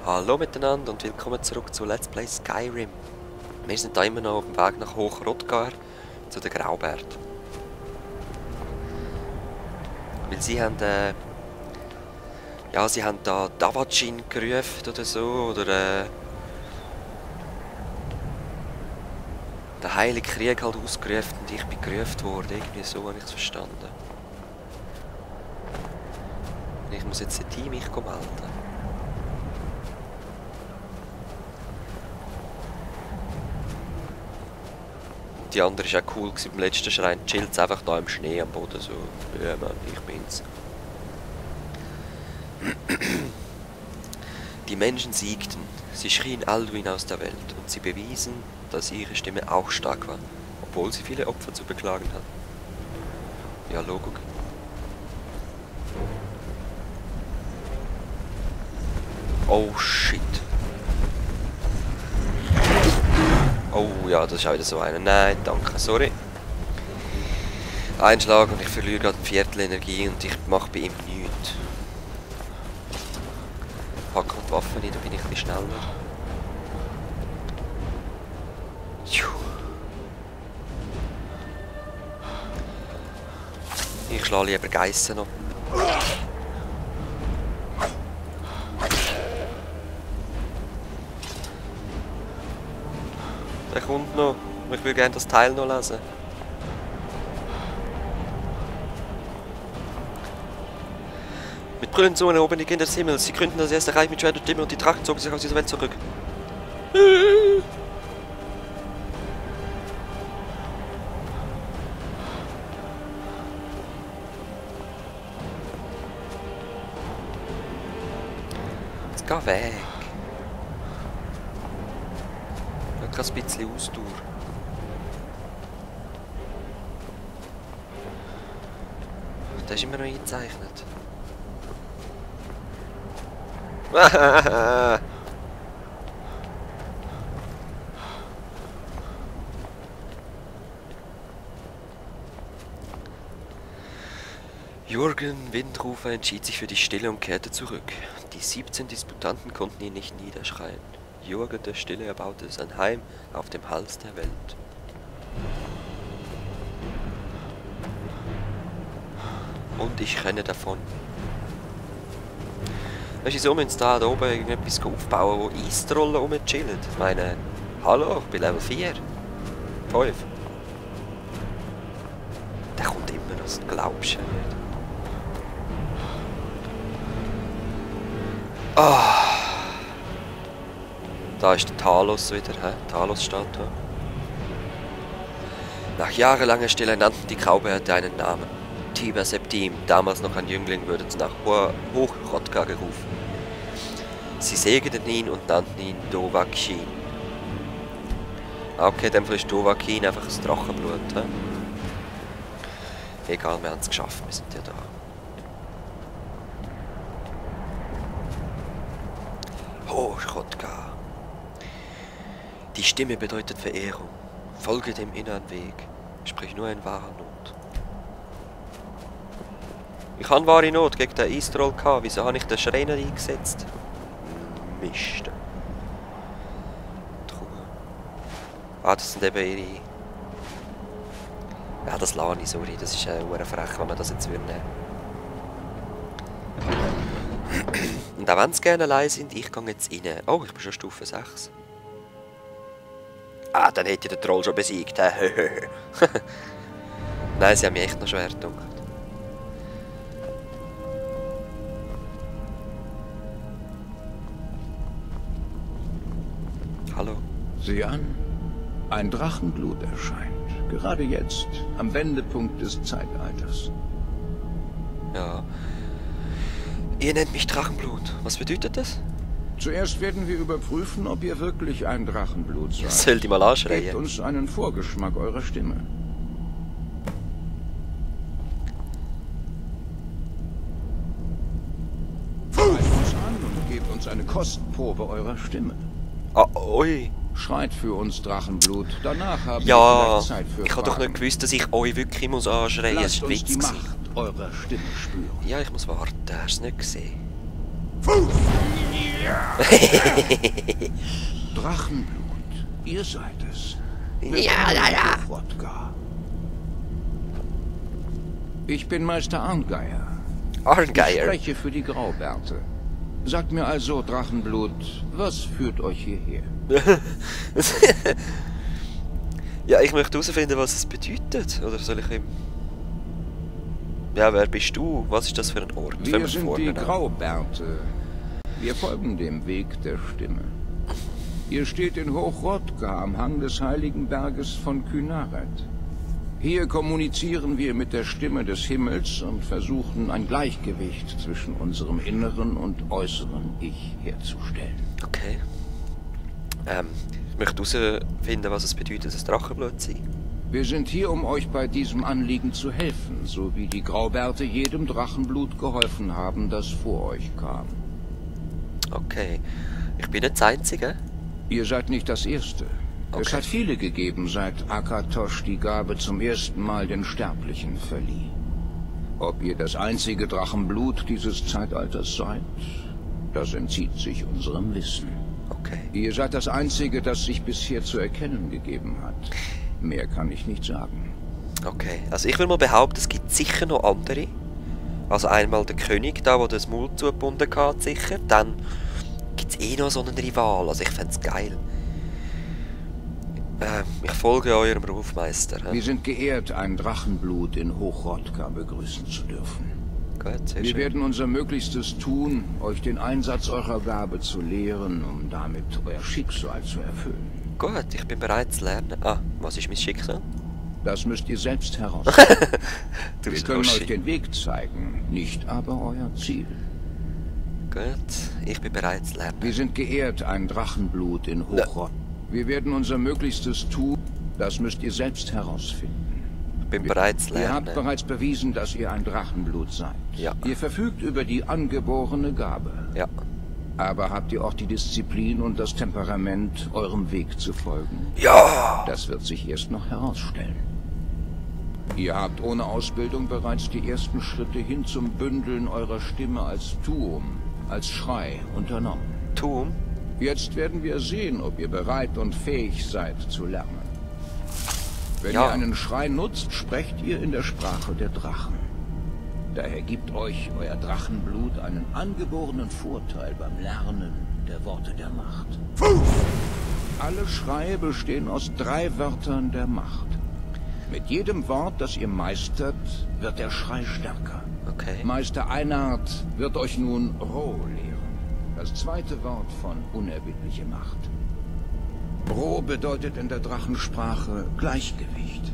Hallo miteinander und willkommen zurück zu Let's Play Skyrim. Wir sind da immer noch auf dem Weg nach Hochrodgar zu den Graubärt. Weil sie haben, ja, sie haben da Davacin gerufen oder so, oder der Heilige Krieg halt ausgerufen und ich bin gerufen worden. Irgendwie so habe ich es verstanden. Ich muss jetzt ein Team mich melden. Die andere war auch cool beim letzten Schrein. Chillt einfach da im Schnee am Boden so. Ja Mann, ich bin's. Die Menschen siegten. Sie schrien Alduin aus der Welt und sie bewiesen, dass ihre Stimme auch stark war, obwohl sie viele Opfer zu beklagen hatten. Ja, Logo. Oh shit. Oh ja, das ist auch wieder so einer. Nein, danke, sorry. Ein Schlag und ich verliere gerade ein Viertel Energie und ich mache bei ihm nichts. Pack die Waffen rein, da bin ich ein bisschen schneller. Ich schlage lieber Geissen ab. Der kommt noch. Ich will gerne das Teil noch lesen. Mit brüllenden Zungen erhoben die Kinder des Himmels. Sie gründeten das erste Reich mit Schwert und Stimme und die Drachen zogen sich aus dieser Welt zurück. Jetzt geh weg. Ich kann ein bisschen Ausdauer. Der ist immer noch eingezeichnet. Jürgen Windrufer entschied sich für die Stille und kehrte zurück. Die 17 Disputanten konnten ihn nicht niederschreien. Jürgen der Stille erbaute sein Heim auf dem Hals der Welt. Und ich renne davon. Weißt du, so müssen sie da oben irgendetwas aufbauen, wo Eisrollen rumchillen. Ich meine, hallo, ich bin Level 4. 5. Der kommt immer noch, das glaubst du ja nicht. Ah. Da ist der Talos wieder, Talos-Statue. Nach jahrelanger Stille nannten die Graubärte einen Namen. Tiber Septim, damals noch ein Jüngling, wurde nach Hochrodgar gerufen. Sie segneten ihn und nannten ihn Dovahkiin. Okay, dann ist Dovahkiin einfach das Drachenblut. Egal, wir haben es geschafft, wir sind ja da. Hochrodgar. Die Stimme bedeutet Verehrung. Folge dem inneren Weg. Sprich nur in wahrer Not. Ich habe wahre Not gegen den Eistroll gehabt. Wieso habe ich den Schreiner eingesetzt? Mist. Ah, das sind eben ihre... Ja, das Lani, sorry. Das ist frech, wenn man das jetzt nehmen würde. Und auch wenn sie gerne allein sind, ich gehe jetzt rein. Oh, ich bin schon Stufe 6. Ah, dann hätte ich den Troll schon besiegt. Nein, sie haben mich echt noch schwer gedacht. Hallo. Sieh an, ein Drachenblut erscheint. Gerade jetzt, am Wendepunkt des Zeitalters. Ja. Ihr nennt mich Drachenblut. Was bedeutet das? Zuerst werden wir überprüfen, ob ihr wirklich ein Drachenblut seid. Soll die mal anschreien? Gebt uns einen Vorgeschmack eurer Stimme. Schreit uns an und gebt uns eine Kostprobe eurer Stimme. Ah, oi. Schreit für uns Drachenblut. Danach haben wir Ja, vielleicht Zeit für ich habe doch nicht gewusst, dass ich euch wirklich muss anschreien muss. Lasst Es war uns Witz die gewesen. Macht eurer Stimme spüren. Ja, ich muss warten. Hast du es nicht gesehen? Fuß! Drachenblut, ihr seid es. Ja. Wodka. Ich bin Meister Arngeier. Ich Arngeier. spreche für die Graubärte. Sagt mir also, Drachenblut, was führt euch hierher? Ja, ich möchte herausfinden, was es bedeutet. Oder soll ich ihm... Ja, wer bist du? Was ist das für ein Ort? Wir sind die Graubärte. Wir folgen dem Weg der Stimme. Ihr steht in Hochrodka am Hang des heiligen Berges von Kynaret. Hier kommunizieren wir mit der Stimme des Himmels und versuchen ein Gleichgewicht zwischen unserem inneren und äußeren Ich herzustellen. Okay. Ich möchte herausfinden, was es bedeutet, das Drachenblut zu sein. Wir sind hier, um euch bei diesem Anliegen zu helfen, so wie die Graubärte jedem Drachenblut geholfen haben, das vor euch kam. Okay. Ich bin nicht das Einzige. Ihr seid nicht das Erste. Okay. Es hat viele gegeben, seit Akatosh die Gabe zum ersten Mal den Sterblichen verlieh. Ob ihr das einzige Drachenblut dieses Zeitalters seid, das entzieht sich unserem Wissen. Okay. Ihr seid das Einzige, das sich bisher zu erkennen gegeben hat. Mehr kann ich nicht sagen. Okay. Also ich will mal behaupten, es gibt sicher noch andere. Also einmal der König, da wo das Maul zugebunden hat, sicher. Dann gibt es noch so einen Rival. Also ich fände es geil. Ich folge eurem Rufmeister. Wir sind geehrt, ein Drachenblut in Hochrodka begrüßen zu dürfen. Gut, sehr Wir schön. werden unser Möglichstes tun, euch den Einsatz eurer Gabe zu lehren, um damit euer Schicksal zu erfüllen. Gut, ich bin bereit zu lernen. Ah, was ist mein Schicksal? Das müsst ihr selbst herausfinden. Du Wir können euch den Weg zeigen, nicht aber euer Ziel. Gut, ich bin bereit zu lernen. Wir sind geehrt, ein Drachenblut in Hochrodka. Wir werden unser Möglichstes tun, das müsst ihr selbst herausfinden. Ich bin bereit zu Ihr lernen. habt bereits bewiesen, dass ihr ein Drachenblut seid. Ja. Ihr verfügt über die angeborene Gabe. Ja. Aber habt ihr auch die Disziplin und das Temperament, eurem Weg zu folgen? Ja! Das wird sich erst noch herausstellen. Ihr habt ohne Ausbildung bereits die ersten Schritte hin zum Bündeln eurer Stimme als Tuum, als Schrei unternommen. Tuum? Jetzt werden wir sehen, ob ihr bereit und fähig seid zu lernen. Wenn Ja. ihr einen Schrei nutzt, sprecht ihr in der Sprache der Drachen. Daher gibt euch euer Drachenblut einen angeborenen Vorteil beim Lernen der Worte der Macht. Alle Schreie bestehen aus 3 Wörtern der Macht. Mit jedem Wort, das ihr meistert, wird der Schrei stärker. Okay. Meister Einard wird euch nun Ro lehren. Das zweite Wort von unerbittliche Macht. Ro bedeutet in der Drachensprache Gleichgewicht.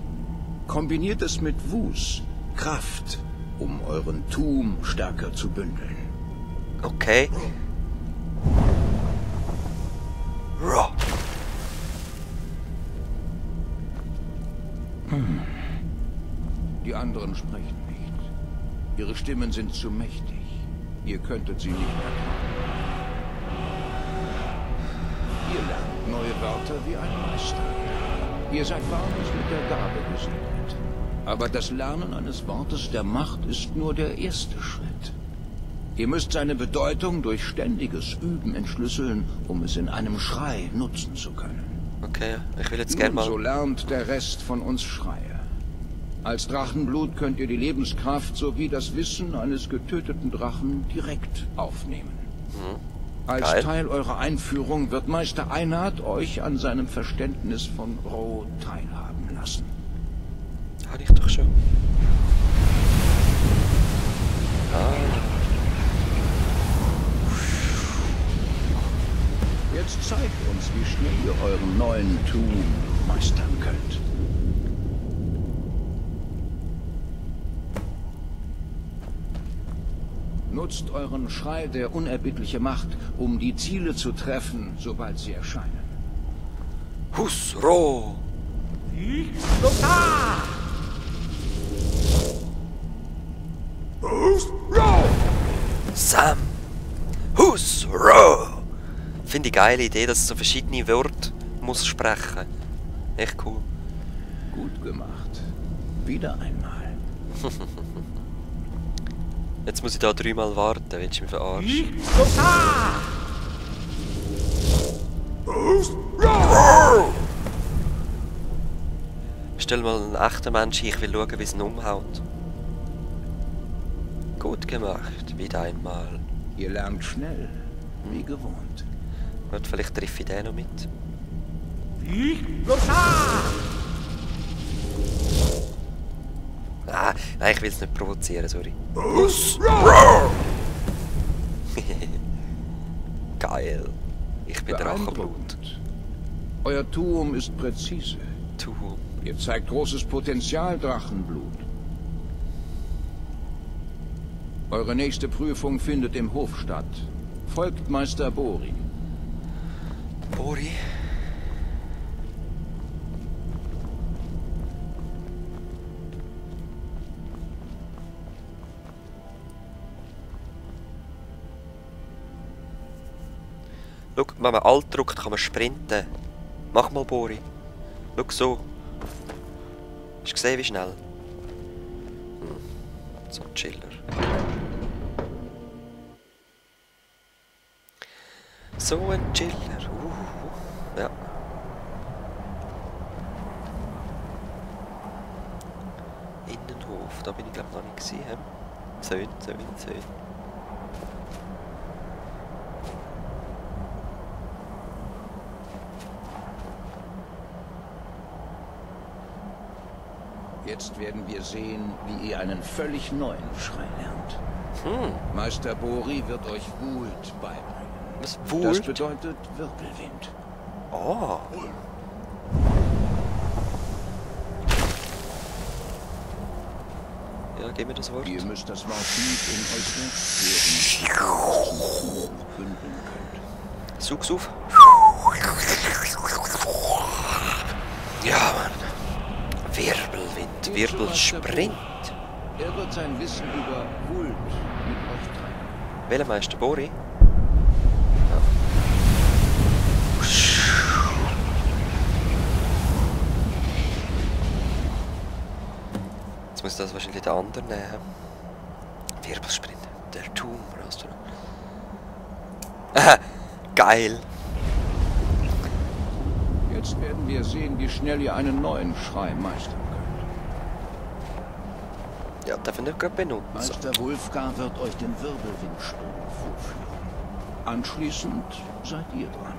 Kombiniert es mit Wus, Kraft, um euren Tuum stärker zu bündeln. Okay. Raw. Die anderen sprechen nicht. Ihre Stimmen sind zu mächtig. Ihr könntet sie nicht erkennen. Ihr lernt neue Wörter wie ein Meister. Ihr seid wahrlich mit der Gabe gesegnet. Aber das Lernen eines Wortes der Macht ist nur der erste Schritt. Ihr müsst seine Bedeutung durch ständiges Üben entschlüsseln, um es in einem Schrei nutzen zu können. Okay, ich will jetzt gerne Nun, so mal... lernt der Rest von uns Schreie. Als Drachenblut könnt ihr die Lebenskraft sowie das Wissen eines getöteten Drachen direkt aufnehmen. Als Geil. Teil eurer Einführung wird Meister Einard euch an seinem Verständnis von Ro teilhaben lassen. Hatte ich doch schon. Jetzt zeigt uns, wie schnell ihr euren neuen Tuum meistern könnt. Nutzt euren Schrei der unerbittliche Macht, um die Ziele zu treffen, sobald sie erscheinen. Husro! Sam! Husro! Finde ich geile Idee, dass es so verschiedene Wörter muss sprechen. Echt cool. Gut gemacht. Wieder einmal. Jetzt muss ich da 3-mal warten, willst du mich verarschen? stell mal einen echten Mensch, ich will schauen, wie es ihn umhaut. Gut gemacht, wieder einmal. Ihr lernt schnell, wie gewohnt. Und vielleicht treffe ich den noch mit. Ah, nein, ich will es nicht provozieren, sorry. Geil. Ich bin Drachenblut. Beeindruckend. Euer Tuum ist präzise. Tuum. Ihr zeigt großes Potenzial, Drachenblut. Eure nächste Prüfung findet im Hof statt. Folgt Meister Bori. Bori? Schau, wenn man Alt drückt, kann man sprinten. Mach mal, Bori. Schau so. Hast du gesehen, wie schnell? So ein Chiller. So ein Chiller. Ja. Innenhof, da bin ich glaube noch nicht gesehen. Söhn. Jetzt werden wir sehen, wie ihr einen völlig neuen Schrei lernt. Meister Bori wird euch Wult beibringen. Was? Das Wult? bedeutet Wirbelwind. Oh. Ja, gib mir das Wort. Ihr müsst das Motiv in euch selbst hören, bündeln könnt. Sug's auf. Ja, Mann. Wirbelwind, Wirbelsprint. Er wird sein Wissen über Wult mit euch teilen. Welcher Meister? Bori? Ja. Jetzt muss das wahrscheinlich der andere nehmen. Wirbelsprint. Der Turm brauchst du noch. Aha, geil. Jetzt werden wir sehen, wie schnell ihr einen neuen Schrei meistern könnt. Ja, darf ich nicht gerade benutzen. Meister Wulfgar wird euch den Wirbelwindsturm vorführen. Anschließend seid ihr dran.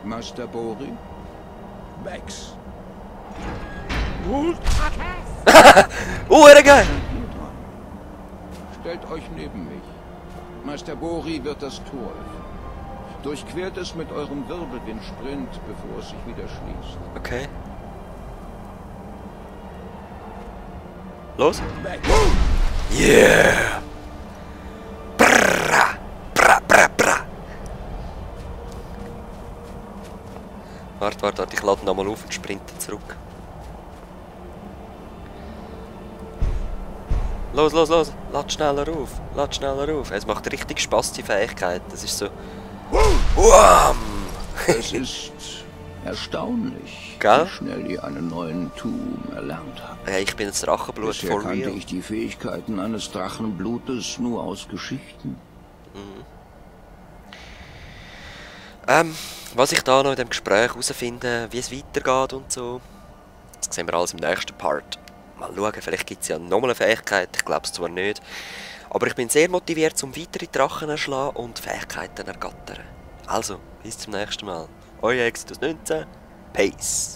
Meister Bori, Bex. Oh, er geil! Ihr dran. Stellt euch neben mich. Meister Bori wird das Tor öffnen. Durchquert es mit eurem Wirbelwindsprint, bevor es sich wieder schließt. Okay. Los? Bex. Yeah! Brrra! Bra, bra, bra! Warte, ich lade nochmal auf und sprinte zurück. Los! Lad schneller auf. Es macht richtig Spaß, die Fähigkeit. Das ist so... Wham! Es ist erstaunlich, Gell? wie schnell ihr einen neuen Tuum erlernt habt. Ja, ich bin jetzt Drachenblut Bisher for kannte real. ich die Fähigkeiten eines Drachenblutes nur aus Geschichten. Was ich da noch in dem Gespräch herausfinde, wie es weitergeht und so, das sehen wir alles im nächsten Part. Mal schauen, vielleicht gibt es ja nochmal eine Fähigkeit, ich glaube es zwar nicht. Aber ich bin sehr motiviert, um weitere Drachen erschlagen und Fähigkeiten ergattern. Also, bis zum nächsten Mal. Euer Exodus 19, Peace.